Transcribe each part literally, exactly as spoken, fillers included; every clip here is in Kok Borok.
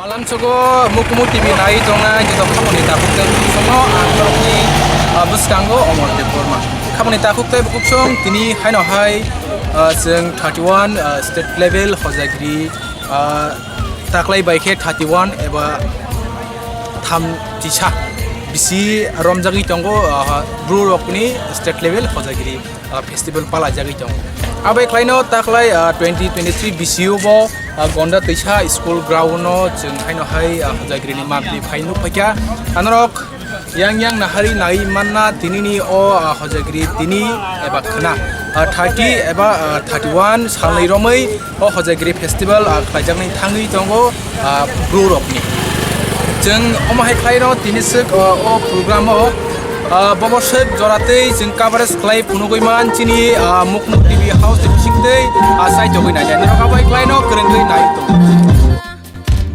Lamsogo Mukumu T V nai tongnai joto khamoni takhuk tei bukhuk songno ang norokni, ah, bwskango Omor Debbarma. Khamoni takhuk tei bukhuk song tini haino hai, ah, chwng thirty one, ah, state level Hojagiri, ah, taklai bai khe thirty one eba thamtisa bisi romjagwi tongo, ah, Bru rokni state level Hojagiri, ah, festival palaijagwi tongo. Abai khlaino taklai, ah, twenty twenty-three B C O bo, ah, Gonda Twisa School ground no chwng haino hai, ah, Hojagiri ni mantri phai nuk phaikha. Anorok yang yang nahari nai manna tinini o, ah, Hojagiri tini eba khna, ah, thirty eba, ah, thirty one salni romwi o Hojagiri festival, ah, khlaijaknai thangwi tongo, ah, Bru rokni. Chwng omo hai khlaino tini swk, ah, o program o, ah, bobo swk jora tei chwng coverage khlai phunugwi man chini, ah, Mukmuk T V house ni bising tei, ah, saitogwi nai nai norok abai khlaino kwrwngwi nai tongo.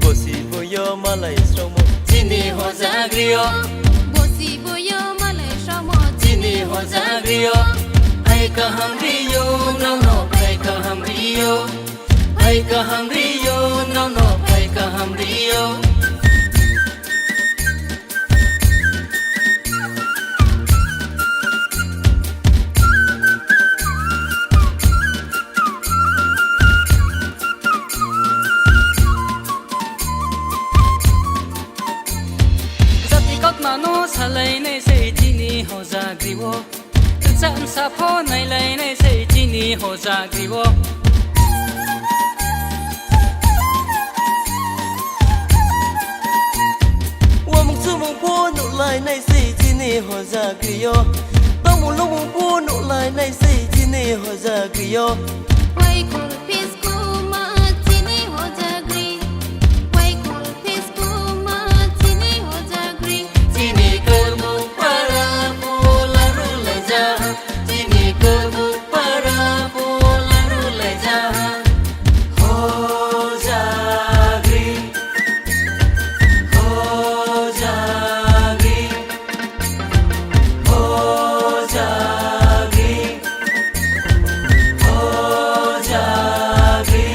Bosi boyo malai sromo chini Hojagrio. Bosi boyo malai sromo chini Hojagrio. Ai kaham rio, no no, ai kaham rio. Phai kaham rio, no no phai kaham rio. Jati kokma no salai nai sei chini Hojagrio. Chamsa pho nailai nai sei chini Hojagrio. Wamung sumung pho nulai nai sei chini Hojagrio. Tongmung lumung pho nulai nai sei chini Hojagrio. Wai khul pis kuma chini Hojagri. Wai khul pis kuma chini Hojagri. Chini kwbuk para phola rwlaijak. Chini kwbuk para phola rwlaijak. Hojagri, Hojagri, Hojagri, Hojagri.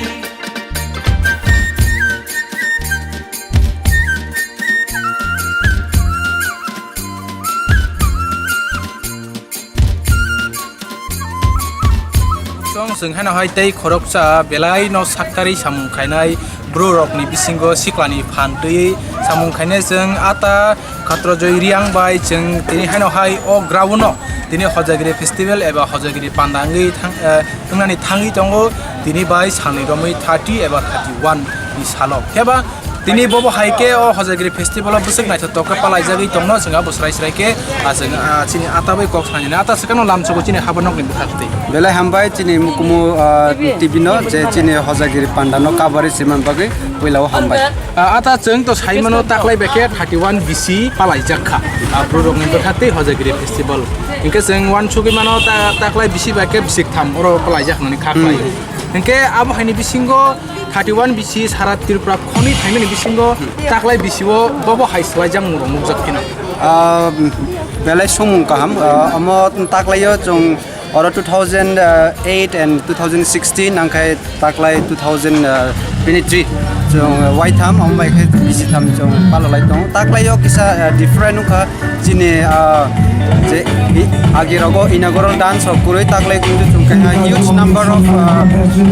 Chwng chwng haino hai tei khoroksa belai no saktarwi samung khainai bru rok ni bisingo sikla ni phan twiwi samung khainai chwng ata Khatrojoi Riang bai chwng tini haino hai o ground no tini Hojagiri festival eba Hojagiri panda wngwi thang, eh, wngnani thangwi tongo tini bai salni romwi thirty eba thirty one ni salo. Khe ba tini bobo hai khe o Hojagiri festival o bwswk naithotok khe palaijagwi tongno chwng abo swrai swrai khe, ah, chwng, ah, chini ata bai kok sanani ata swkangno lamsogo chini haba nokni bwkhaktwi. Belai hambai chini Mukumu, ah, T V no je chini Hojagiri panda no kabari siman bagwi puila o hambai. Ah, ata chwng to saimano taklai bai khe thirty one B C palaijak kha. Ah, bru rokni bwkhaktwi Hojagiri festival. Hinkhe chwng uansugwi mano ta-, taklai bisi bai khe bisi tham oro palaijak nani kha khlai. Hmm. Hinkhe abo haini bisingo thirty one B C sara Tripura khonwi phaimani bisingo taklai B C o bobo hai swlaijak mung rok nukjak phino. Ah, belai songmung kaham. Ah, omo taklaio chwng oro two thousand eight and two thousand sixteen, nangkhai taklai two thousand twenty-three chwng waitham, omo bai khe bisi tham chwng palolai tongo. Taklaio kisa, ah, different wngkha. Chini, ah, je i-, agi rogo inaugural dance rok kwrwi taklai tongwi chwng kha huge number of, ah,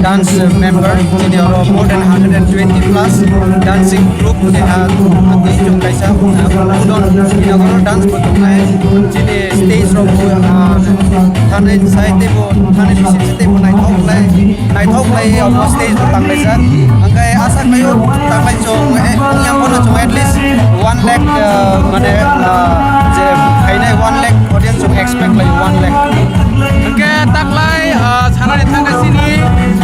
dance member. Chini oro more than hundred and twenty plus dancing group keha twi chwng kaisa, ah, inaugural dance bo tongnai. Chini stage rok bo, ah, thani sai teibo, thani bising se teibo naithok khlai. Naithok khlai omo stage bo tanglaijak. Hingke asa khlaio taklai chwng, eh, yang bono chwng at least one lakh, eh, mane, eh, je khainai one lakh audience chwng expect khlaio, one lakh. Hingke taklai, eh, sanani thangkhe chini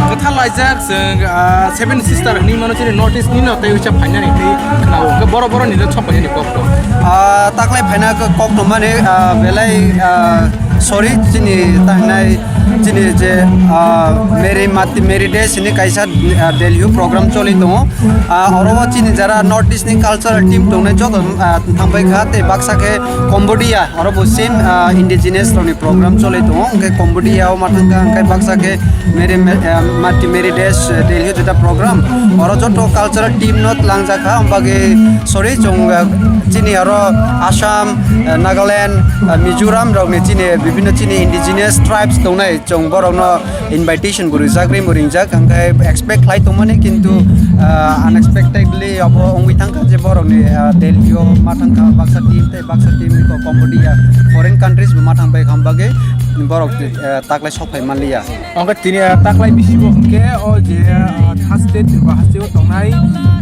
kwthar laijak chwng, eh, Seven Sister hinwi mano chini North East nino tei uisa phainani tei khwnao. Hingke boro boro nino sok phainani kok to. Ah, taklai phaina kok to mane, ah, belai, ah, sorry chini tahnai Chini je, ah, Meri Mati, Meri Day sini kaisa, ah, Delhi o program choli tongo. Ah, oro o chini jara North East ni cultural team tongnai joto, ah, thangbai kha tei baksa khe Cambodia, oro bo same, ah, indigenous rokni program choli tongo. Hwnkhe Cambodia o ma thangkha, hwnkhe baksa khe Meri, ah, Mati Meri Day, ah, Delhi o jeta program. Oro joto cultural team no tlangjak kha, omo bagwi sorry chwng, ah, chini oro Assam, ah, Nagaland, ah, Mizoram rokni chini bibhinno chini indigenous tribes tongnai. Chwng borokno invitation bo rijak, ring bo ringjak, hwnkhe expect khlai tongmani, kintu, ah, unexpectedly abo wngwi thangkha je borokni, ah, Delhi o ma thangkha baksa team tei baksa team eko Cambodia, foreign countries bo ma thang bai kham bagwi borok, ah, taklai sok phai manliya. Hwnkhe tini, ah, taklai bisi bo hwnkhe o je, ah, Thursday Tripura haste o tongnai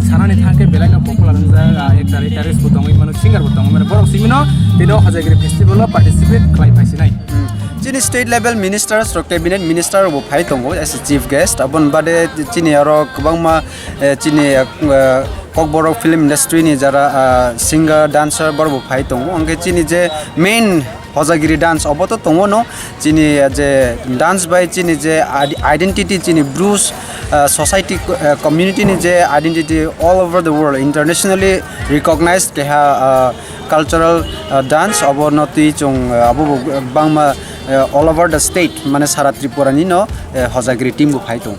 sanani thangkhe belai no popular wngjak, ah, actor, actress bo tongwi mano, singer bo tongwi mano, borok simi no tini o Hojagiri festival o participate khlai phai sinai. Hmm. Chini state level ministers rok, cabinet minister rok bo phai tongo as a chief guest. Aboni bade chini oro kwbangma, eh, chini, eh, Kokborok film industry ni jara, ah, singer, dancer borok bo phai tongo. Hwnkhe chini je main Hojagiri dance obo to tongo no. Chini je dance bai chini je id-, identity chini Bru, ah, society, ah, community ni je identity all over the world internationally recognized keha, ah, cultural, ah, dance obo no twi chwng, ah, abo bo bangma, ah, all over the state mane sara Tripura ni no, eh, Hojagiri team bo phai tongo.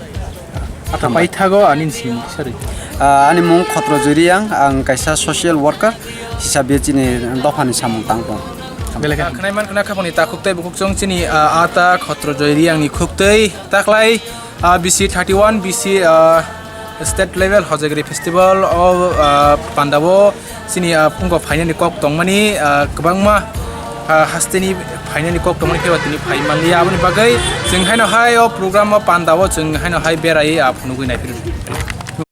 Ata paithago ani simi sorry. Ah, ani mung Khotro Joy Reang, ang kaisa social worker hisabe chini dophani samung tang tongo. Belai khe. Ah, khwnai man khwna khapangni takhuk tei bukhuk chwng chini, ah, ata Khotro Joy Reang ni khuk tei taklai, ah, B C thirty-one, B C, ah, State Level Hojagiri Festival o, ah, pandao chini, ah, phungo phainani kok tongmani, ah, kwbangma, ah, hasteni phainani kok tongmani phaiba tini phai manliya. Aboni bagwi chwng haino hai o program o pandao chwng haino hai berai, ah, phunugwi naiphiru.